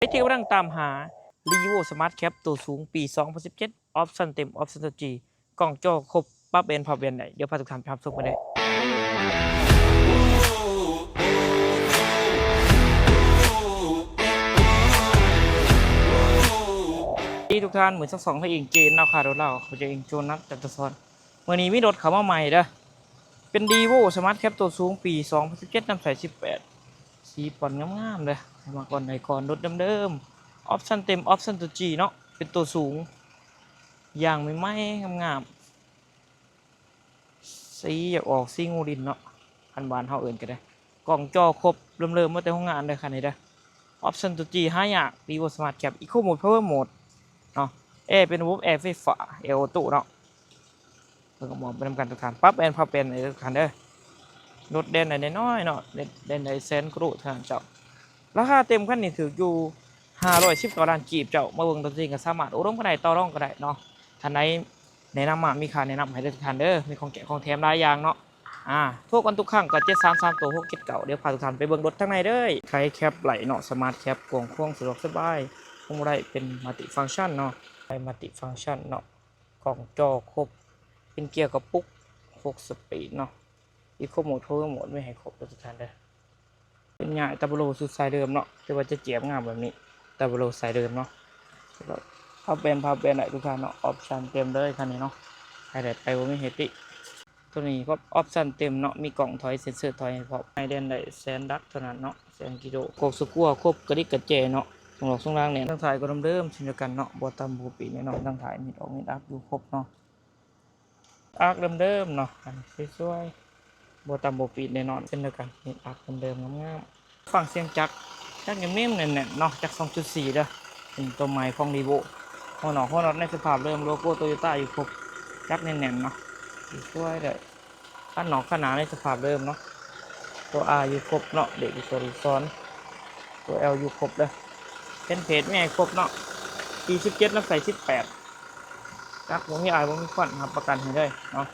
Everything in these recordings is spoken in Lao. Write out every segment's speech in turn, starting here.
ໃຜທີ່ກຳລັງຕາມຫາ Revo Smart Cab ໂຕສູງປີສອງພັນສິບເຈັດ ອອບຊັນເຕັມ ອອບຊັນໂຕຈີ ກ້ອງຈໍຄົບ ປັບແອນ ພັບແອນໄດ້ ດຽວພາທຸກທ່ານໄປຮັບຊົມກັນເດີ. ທີ່ທຸກທ່ານ ມື້ສອງສອງ ເຮົາເອງ ເຈນ ລາວຄ້າໂດລາວ ເຂົາເຈົ້າເອງ ໂຈນັດ ຈັດຕະສອນ. ມື້ນີ້ມີລົດເຂົ້າມາໃໝ່ເດີ ເປັນ Revo Smart Cab ໂຕສູງປີສອງພັນສິບເຈັດ ນ້ຳໃສສິບແປດ ສີປ່ອນງາມໆເດີ. ໃຜມັກກ່ອນໃດກ່ອນ ລົດເດີມໆ ອອບຊັນເຕັມ ອອບຊັນໂຕຈີເນາະ ເປັນໂຕສູງ ຢາງໃໝ່ໆ ງາມໆ ສີຢາກອອກສີງູດິນເນາະ ຄັນບ້ານເຮົາເອີ້ນກໍໄດ້. ກ້ອງຈໍຄົບ ເລີ່ມໆ ມາແຕ່ໂຮງງານເດີ ຄັນນີ້ເດີ. ອອບຊັນໂຕຈີ ຫາຍາກ Revo Smart Cab Eco Mode Power Mode ເນາະ. ແອເປັນລະບົບແອໄຟຟ້າ ແອໂອໂຕເນາະ. ເບິ່ງ ມອງໄປນຳກັນທຸກທ່ານ ປັບແອນ ພັບແອນເດີທຸກທ່ານເດີ. ລົດແລ່ນໄດ້ນ້ອຍໆເນາະ ແລ່ນໄດ້ແສນກວ່າໂລເທົ່ານັ້ນເຈົ້າ. ລາຄາເຕັມຄັນນີ້ຖືກຢູ່ຫ້າຮ້ອຍສິບເກົ້າລ້ານກີບເຈົ້າ. ມາເບິ່ງຕົວຈິງກໍສາມາດໂອ້ລົມກັນໄດ້ ຕໍ່ລອງກັນໄດ້ເນາະ. ທ່ານໃດແນະນຳມາ ມີຄ່າແນະນຳໃຫ້ເດີທຸກທ່ານເດີ ມີຂອງແຈກຂອງແຖມຫຼາຍຢ່າງເນາະ. ອ່າ ໂທກກັນທຸກຄັ້ງກໍເຈັດສາມສາມໂຕຫົກເຈັດເກົ້າ. ດຽວພາທຸກທ່ານໄປເບິ່ງລົດທາງໃນເດີ. ໄຂແຄັບໄຫຼເນາະ Smart Cab ກວ້າງຂວາງ ສະດວກສະບາຍ ພວງມາໄລເປັນ Multifunction ເນາະ ໄປ Multifunction ເນາະ. ກ້ອງຈໍຄົບ ເປັນເກຍກະປຸກ ຫົກສະປີດເນາະ. Eco Mode Power Mode ມີໃຫ້ຄົບເດີທຸກທ່ານເດີ. ເປັນຍ້າຍ Turbo ຊຸດສາຍເດີມເນາະ ແຕ່ວ່າຈະຈຽບງາມແບບນີ້ Turbo ສາຍເດີມເນາະ. ພັບແອນ ພັບແອນໄດ້ທຸກທ່ານເນາະ. ອອບຊັນເຕັມເລີຍຄັນນີ້ເນາະ ໃຜໄດ້ໄປບໍ່ມີໃຫ້ຕິ. ໂຕນີ້ກໍອອບຊັນເຕັມເນາະ ມີກ້ອງຖອຍ ເຊັນເຊີຖອຍໃຫ້ພ້ອມ. ໃຫ້ແລ່ນໄດ້ແສນຫຼັກເທົ່ານັ້ນເນາະ ແສນກິໂລ. ກອກສະກົວຄົບ ກະດິກກະແຈເນາະ. ຊ່ວງນອກຊ່ວງລ່າງແໜ້ນ. ທາງທ້າຍກໍເດີມໆເຊັ່ນດຽວກັນເນາະ ບໍ່ຕ່ຳບໍ່ປີແນ່ນອນ. ທາງທ້າຍມີດອອກມີດອັບຢູ່ຄົບເນາະ. ອາກເດີມໆເນາະ ອັນນີ້ສວຍໆ ບໍ່ຕຳບໍ່ປີດແນ່ນອນ ເຊັ່ນດຽວກັນ. ມີອາກເດີມໆງາມໆ. ຟັງສຽງຈັກ ຈັກໜິ່ມໆແໜ້ນໆເນາະ. ຈັກສອງຈຸດສີ່ເດີ ເປັນຕົວໃໝ່ຂອງ Revo. ຫົວນອກຫົວນັອດໃນສະພາບເດີມ ໂລໂກ້ Toyota ຢູ່ຄົບ. ຈັກແໜ້ນໆເນາະ ສວຍໆເລີຍ. ຄັນນອກຄັນໜ້າໃນສະພາບເດີມເນາະ. ຕົວ R ຢູ່ຄົບເນາະ ເບຣກຢູ່ຕົວລູກສອນ. ຕົວ L ຢູ່ຄົບເດີ. ແຜ່ນເພດມີໃຫ້ຄົບເນາະ ປີສິບເຈັດ ນ້ຳໃສສິບແປດ. ຈັກບໍ່ມີອາຍບໍ່ມີຄວັນ ຮັບປະກັນໃຫ້ເລີຍເນາະ.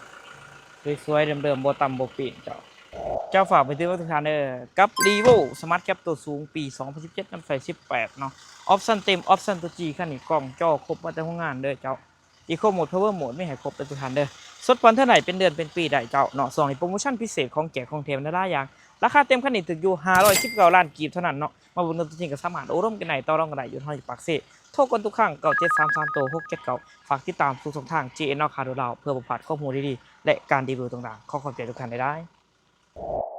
ສວຍໆເດີມໆ ບໍ່ຕຳບໍ່ປີດເຈົ້າ. ເຈົ້າ ຝາກໄປເຕືອນທຸກທ່ານເດີ ກັບ Revo Smart Cab ໂຕສູງປີສອງພັນສິບເຈັດ ນ້ຳໃສສິບແປດເນາະ. ອອບຊັນເຕັມ ອອບຊັນໂຕຈີ ຄັນນີ້ ກ້ອງຈໍຄົບມາແຕ່ໂຮງງານເດີເຈົ້າ. Eco Mode Power Mode ມີໃຫ້ຄົບເດີທຸກທ່ານເດີ. ສົດຜ່ອນເທື່ອໃດ ເປັນເດືອນເປັນປີໄດ້ເຈົ້າເນາະ. ຊ່ວງນີ້ໂປຣໂມຊັນພິເສດ ຂອງແຈກຂອງແຖມຫຼາຍໆຢ່າງ. ລາຄາເຕັມຄັນນີ້ຖືກຢູ່ຫ້າຮ້ອຍສິບເກົ້າລ້ານກີບເທົ່ານັ້ນເນາະ. ມາເບິ່ງລົດຕົວຈິງກໍສາມາດໂອ້ລົມກັນໄດ້ ຕໍ່ລອງກັນໄດ້ ຢູ່ນະຄອນຫຼວງປາກເຊ. ໂທກັນທຸກຄັ້ງ ເກົ້າເຈັດສາມສາມໂຕຫົກເຈັດເກົ້າ. ຝາກຕິດຕາມທຸກຊ່ອງທາງ ເຈເອັນ ລາວຄ້າໂດລາວ ເພື່ອບໍ່ພາດຄວາມຮູ້ດີໆ ແລະ ການຣີວິວຕ່າງໆ. ຂໍຂອບໃຈທຸກທ່ານຫຼາຍໆ.